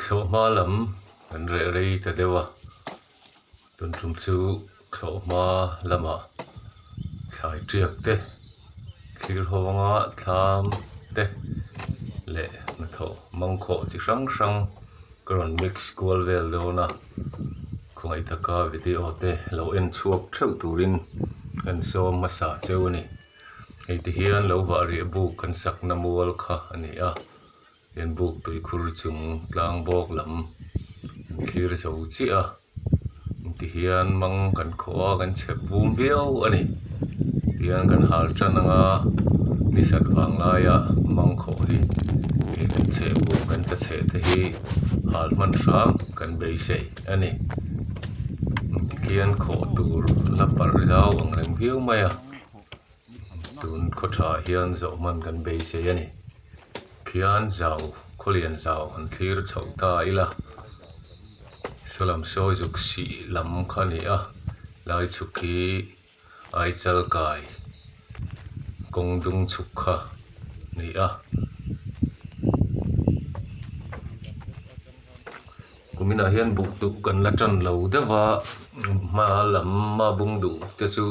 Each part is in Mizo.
Thlawhhma lam kan reh rei ta deuh a, tun tum chu thlawhhma lamah thlai tiak te, thlir hawnga thlam te leh hnathawh mangkhawh chi hrang hrang ka rawn mix kual vel dawn a, khawngaih taka video te lo en chhuak theuh turin kan sawm hmasa cheu a ni. Hei ti hian lo vah riah buk kan sakna mual kha a ni a, hian buk tuikhur chung tlang bawk lam an thlir zo chiah a, ti hian mang kan khawh a kan chhep vum viau a ni. Tihian kan hal tan anga ni sat vang laia mang khawh hi ih kan chheh buk kan cha chheh te hi hal hman hram kan beisei a ni. Tikhian khawh tur la parh zau ang reng viau mai a. Tun khaw tha hian zawh hman kan beisei a ni. Khian zau khawlian zau han thlir chhoh ta ila sawlam sawi zuk sih lam kha a ni a lai chhuk hi Aichal kai kawng dung chhuk kha a ni a. Kuminah hian buk duh kan la tan lo deuh a, hma lam a bung duh te chu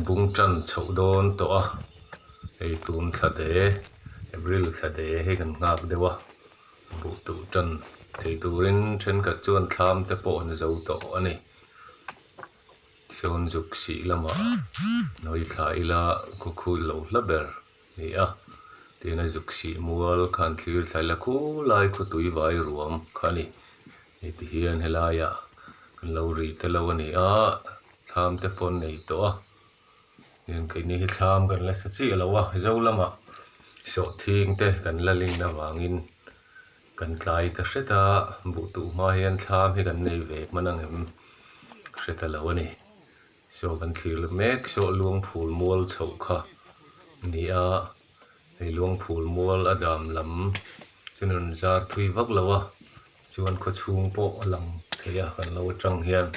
bung tan chhoh dawn tawh a, hei tun thla de April thla de hi kan nghak deuh a, buh duh tan thei turin thenkhat chuan thlam te pawh an zo tawh a ni. Sawn zuk sih lamah nawi thla ila khawkhul lo hla ber a ni a, tin a zuk sih mual khan thlir thla ila khulai khawtui vai ruam kha a ni. Hei ti hian helaiah kan lo ri te lo a ni a, thlam te pawh an nei tawh a, tin keini hi thlam kan la sa chiah lo a, zo lamah sawhthing te kan la lin avangin kan tlai ta hret a, buh tuh hma hian thlam hi kan nei ve hman ang em? Hre ta lo a ni. Saw kan thlir la mek saw luang phul mual chhoh kha a ni a, hei luang phul mual a dam lam chu rawn zar thui vak lo a, chuan khawchhung pawh a lang thei a kan lo atang hian.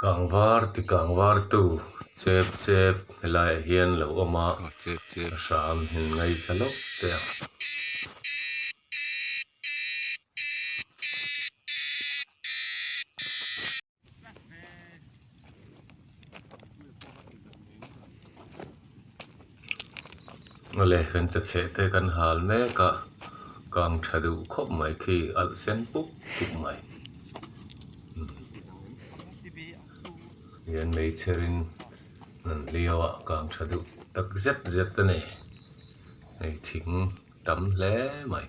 Kangvar ti kangvar tu chep chep helaiah hian lo awm a a hram in ngaithla lawk teh ang. Awle kan cha chheh te kan hal mek a kang tha duh khawp mai khi alh sen pup pup mai hian meichher in an hliau a kang tha duh tak zet zet a ni hei thing. Tam hle mai.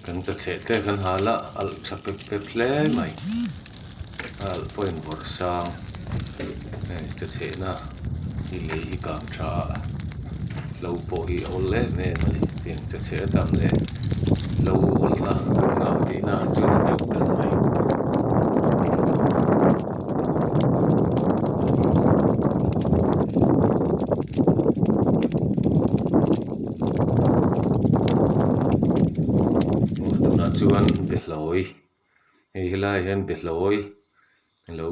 Kan cha chheh te kan hal a alh tha pep pep hle mai a alh pawh in vawrh sang hei cha chhehna hi lei hi kang tha a hlo pawh hi a awl em em a ni tiang cha chheh a tam leh hlo awlna kan ngah tihna. behlawi hei helaiah hian behlawi a lo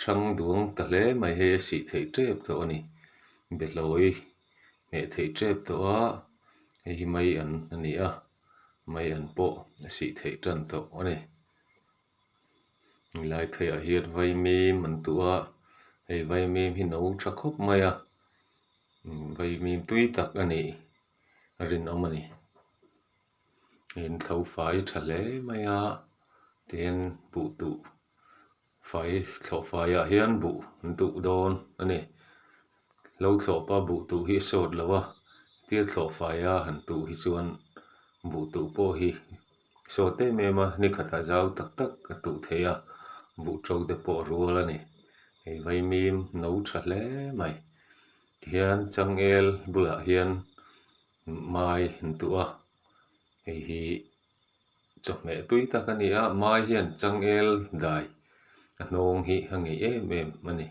thang duang ta hle mai hei a sih theih tep tawh a ni behlawi hmeh theih tep tawh a hei hi mai an a ni a mai an pawh a sih theih tan tawh a ni. Helai pheiah hian vaimim an tuh a hei vaimim hi no tha khawp mai a vaimim tui tak a nih a rinawm a ni in thlo fai tha hle mai a tin buh tuh fai thlawh faiah hian buh an tuh dawn a ni lo thlawhpa buh tuh hi a sawt lo a tia thlawh faia han tuh hi chuan buh tuh pawh hi. Sawt em em a, ni khatah zau tak tak a tuh theih a, buh to te pawh a rual a ni. Hei vaimim no tha hle mai. Tihian changel bulah hian mai an tuh a, hei hi chawhmeh tui tak a ni a, mai hian changel dai a hnawng hi a ngeih em em a ni.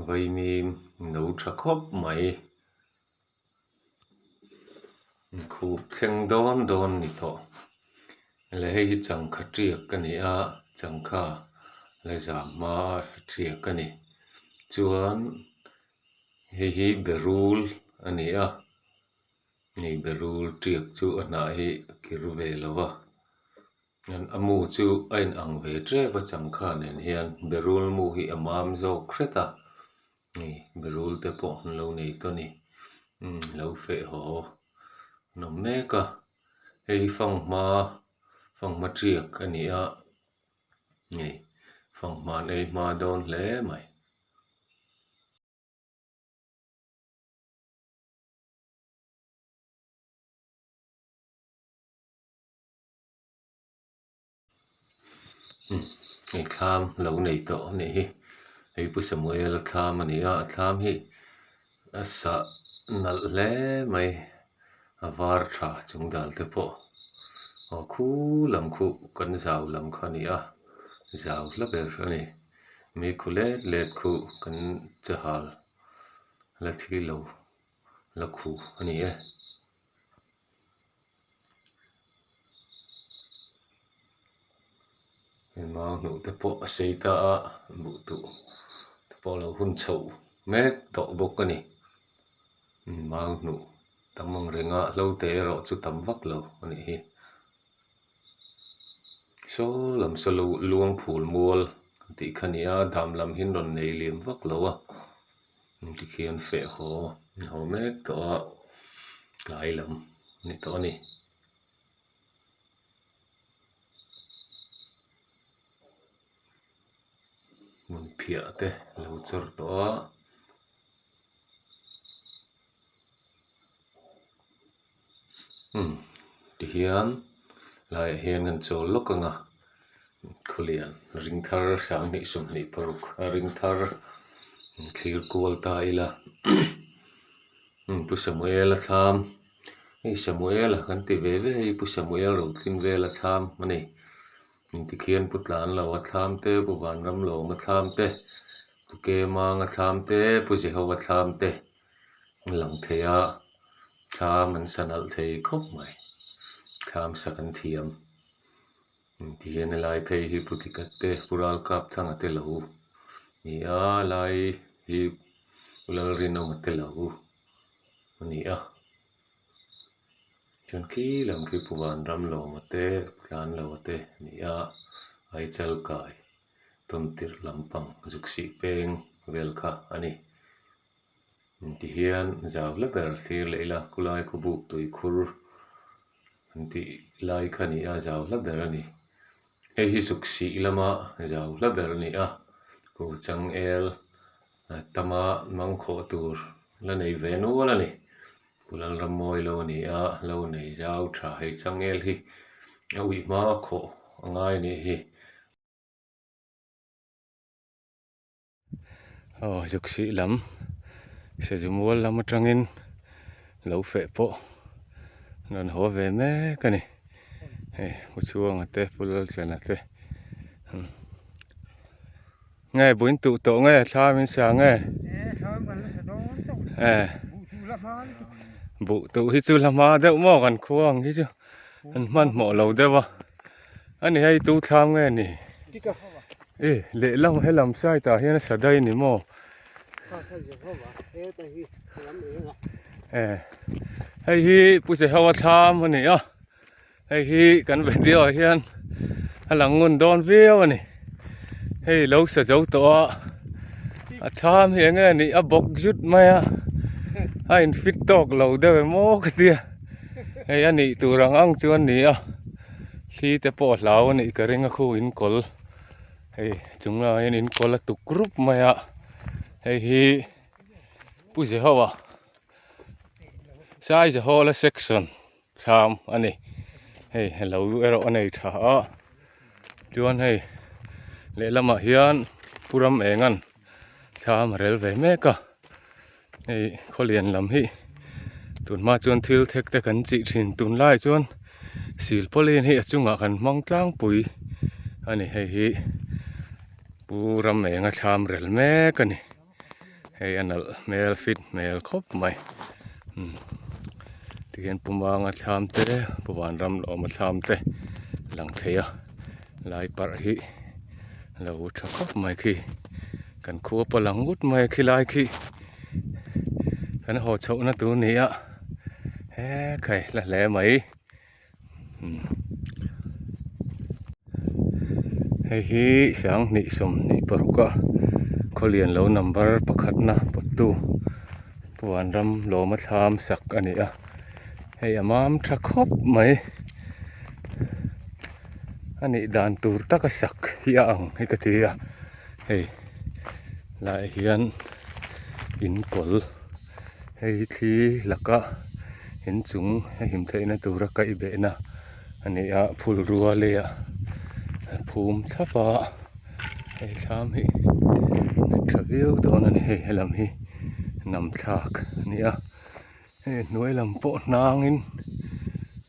Vaimim no tha khawp mai khup thleng dawn dawn ni tawh le hei hi changkha tiak a ni a changkha la zam hma tiak a ni chuan hei hi berul a ni a hei berul tiak chu a hnah hi a kir ve lo va a mu chu a inang ve tep a changkha nen hian berul mu hi a mam zawk hret a hei berul te pawh an lo nei tawh a ni lo feh haw an awm mek a hei fanghma fanghma tiak a ni a hei fanghma an ei hma dawn hle mai. Hei thlam lo nei tawh a nih hi hei pu Samuel a thlam a ni a a thlam hi a sah nalh hle mai a var tha chung dal te pawh aw khu lam khu kan zau lam kha a ni a zau hla ber a ni mi khu let let khu kan chahal la thi lo la khu a ni e. Mau hnuh te pawh a sei ta a buh tuh te pawh a lo hun chhoh mek tawh bawk a ni mau hnuh tam ang reng a hlo te erawh chu tam vak lo a nih hi saw lam saw lo luang phul mual kan tih kha a ni a dam lam hi an rawn nei liam vak lo a tikhian feh haw an haw mek tawh a tlai lam a ni tawh a ni. Hmun phiah te a lo chawr tawh a. Umm tihian laiah hian kan chawl lawk ang a khawlian ringthar sanghnih 26 a ringthar thlir kual ta ila pu Samuel a thlam hei Samuel a kan ti ve ve hei pu Samuel Rotling vel a thlam a ni tikhian pu Tlanlo a thlam te pu Vanramlawm a thlam te pu Kemang a thlam te pu Jehova thlam te a lang thei a thlam an sa nalh thei khawp mai thlam sak an thiam tihian helai phei hi pu Dika te pu Ralkapthanga te lo ni a lai hi pu Lalrinawma te lo a ni a chuan khi lam khi pu Vanramlawma te Tlanloa te a ni a Aichal kai tawn tirh lampang zuk sih peng vel kha a ni. Tihian zau hla ber thlir leh ila khulai khawbuk tuikhur an tih lai kha a ni a zau hla ber a ni. Hei hi zuk sih lama zau hla ber a ni a ku changel tama mangkhawh tur la nei ve nual a ni. Pu Lalrammawi lo a ni a lo nei zau tha hei changel hi a uih hma khawh a ngai a nih hi. Aw zuk sih lam sazu mual lam atangin. Lo feh pawh an rawn haw ve mek a ni. Hei Pu Chhuanga te Pu Lalchana te nge buin tuh tawh nge thla min sa nge buh tuh hi chu hla hma deuh maw kan khua ang hi chu an hmanhmawh lo deuh a ani hei tu thlam nge ni e lehlam helam side ah hian a sa daih a ni maw. Hei hi Pu Jehoa thlam a ni a hei hi kan video ah hian a lang ngun dawn viau a ni hei lo sa zo tawh a a thlam hi eng nge nih a bawk zut mai a a in fit tawk lo deuh em aw ka tia hei a nih tur ang ang chu a ni a thli te pawh a hlau a nih ka ring a khu in kawl. Hei chung lamah hian in kawl a tuk rup mai a hei hi Pu Jehoa Sai Jehola section thlam a ni hei lo erawh a nei tha a chuan hei lehlamah hian Pu Ram Engan thlam a rel ve mek a hei khawlian lam hi tunhma chuan thil thek te kan chih thin tunlai chuan silpawlin hi a chungah kan hmang tlangpui a ni hei hi pu ram enga thlam rel mek a ni hei a nalh hmel fit hmel khawp mai umm tihian pu manga thlam te pu vanram lawma thlam te lang thei a lai parh hi. Lo tha khawp mai khi kan khua pawh lang ngut mai khi lai khi kan haw chhoh na tur ni a he khai la hle mai hei hi sanghnih sawmhnih paruk a khawlian lo number pakhat na pawttu puan ram lawma thlam sak a ni a hei a mam tha khawp mai. A nih dan tur taka sak hi a ang hi ka ti a hei lai hian in kawl hei hi thli laka inchung a him theihna tura kaih behna a ni a phul rua leiah a phum thlap a hei thlam hi a tha viau dawn a ni hei helam hi nam thlak a ni a. Hei hnuai lam pawh hnangin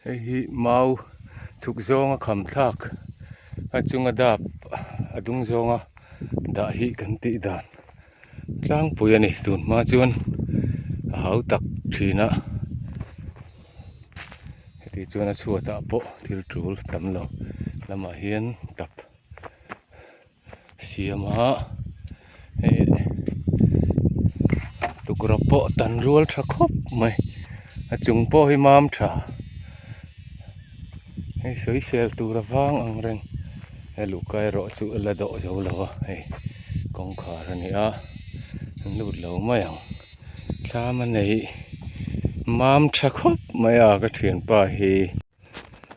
hei hi mau chhuk zawnga kham thlak a chunga dap a dung zawnga dah hi kan tih dan tlangpui a ni tun hma chuan a hau tak thin a heti chuan a chhuatah pawh thil tul tam lo lamah hian tap siam a hei tukverh pawh tan rual tha khawp mai a chung pawh hi mam tha hei sawisel tur a vang ang reng he luhka erawh chu a la dawh zo lo a hei kawngkhar a ni a an lut lo mai ang thlam a neih mam tha khawp mai a ka thianpa hi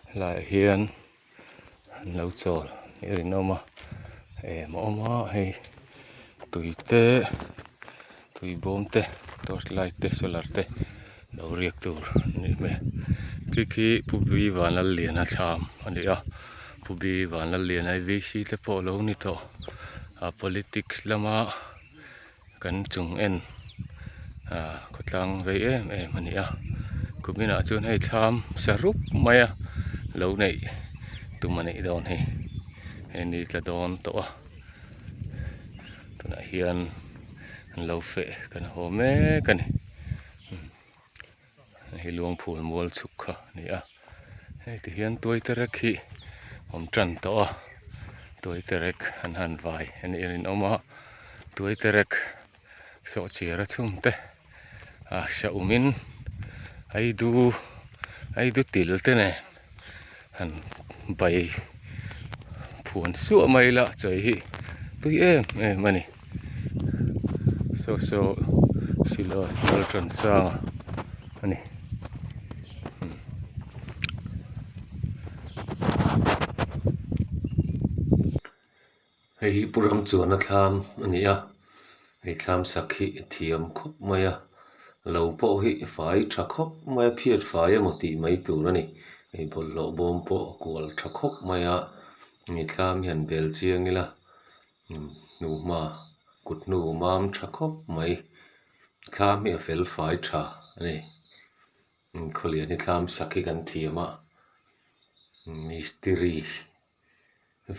helaiah hian. An lo chawl hi a rinawm a em a awm a hei tui te tui bawm te torch light te solar te lo riak tur a nih hmel khi khi pu b vanlalliana thlam a ni a pu b vanlalliana hi v c te pawh a lo ni tawh a politics lama kan chung en ah khawtlang vei em em a ni a kuminah chuan hei thlam sa rup mai a lo neih tum a neih dawn hei hei ni tla dawn tawh a tunah hian an lo feh kan haw mek a ni. Hei luangphul mual chhuk kha a ni a hei ti hian tuai terek hi awm tan tawh a tuai terek an han vai a nih a rinawm a tuai terek sawhchiar a chhum te a hrehawm in aidu aidu til te nen han bai phuan suah mai ila chawi hi tui em em a ni saw saw silas laltansanga a ni. Hei hi pu ram chuanna thlam a ni a hei thlam sak hi a thiam khawp mai a lo pawh hi fai tha khawp mai a phiat fai emaw tih mai tur a ni hei bawlhhlawh bawm pawh a kual tha khawp mai a hei thlam hi han bel chiang ila hnuhma kut hnu mam tha khawp mai thlam hi a fel fai tha a ni. Khawlian hi thlam sak hi kan thiam a, mistiri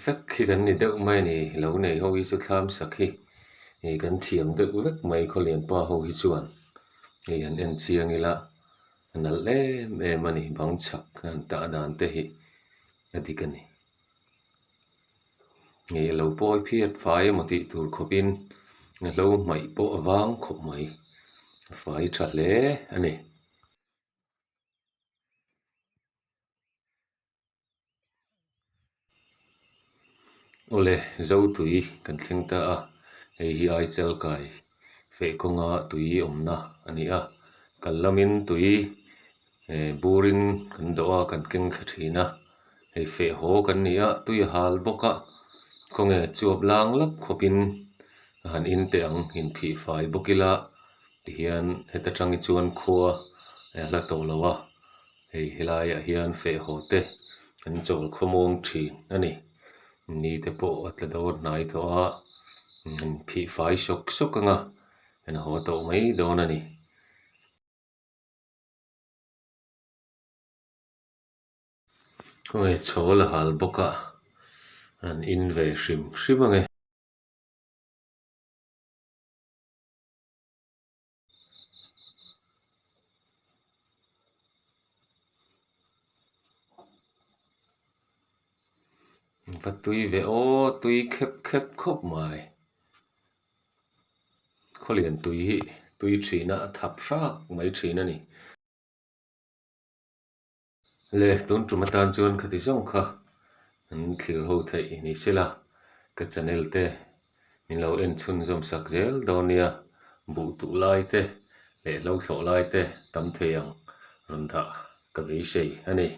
vek hi kan ni deuh mai a ni. Lo nei ho hi chu thlam sak hi kan thiam deuh vek mai khawlian pa ho hi chuan hei han en chiang ila a nalh em em a ni bang chhak han tah dan te hi a dik a ni. Hei a lo pawi phiat fai emaw tih tur khawpin a hlo hmaih pawh a vang khawp mai a fai tha hle a ni. Awle Zotui kan thleng ta a hei hi Aichal kai feh kawnga tui awmna a ni a kal lamin tui eh burin kan dawh a kan keng thla thin a hei feh haw kan ni a tui a hal bawk a khawnge chuap lang lap khawpin a han in teh ang inphih fai bawk ila tihian heta tang hi chuan khua a hla tawh lo a hei helaiah hian feh haw te an chawl khawmuang thin a ni ni te pawh a tla dawn hnai tawh a inphih fai sawk sawk ang a an haw tawh mai dawn a ni. Khawnge chhawl a hal bawk a, an in ve hrim hrim ang e. Va tui ve aw tui khep khep khawp mai. Khawlian tui hi tui thin a a thap hrak mai thin a ni. Le, tun tum atan chuan khati zawng kha an thlir ho theih ni se la, ka channel te min lo en chhunzawm sak zel dawn nia, buh tuh lai te leh hlo thlawh lai te tam thei ang rawn dah ka beisei a ni.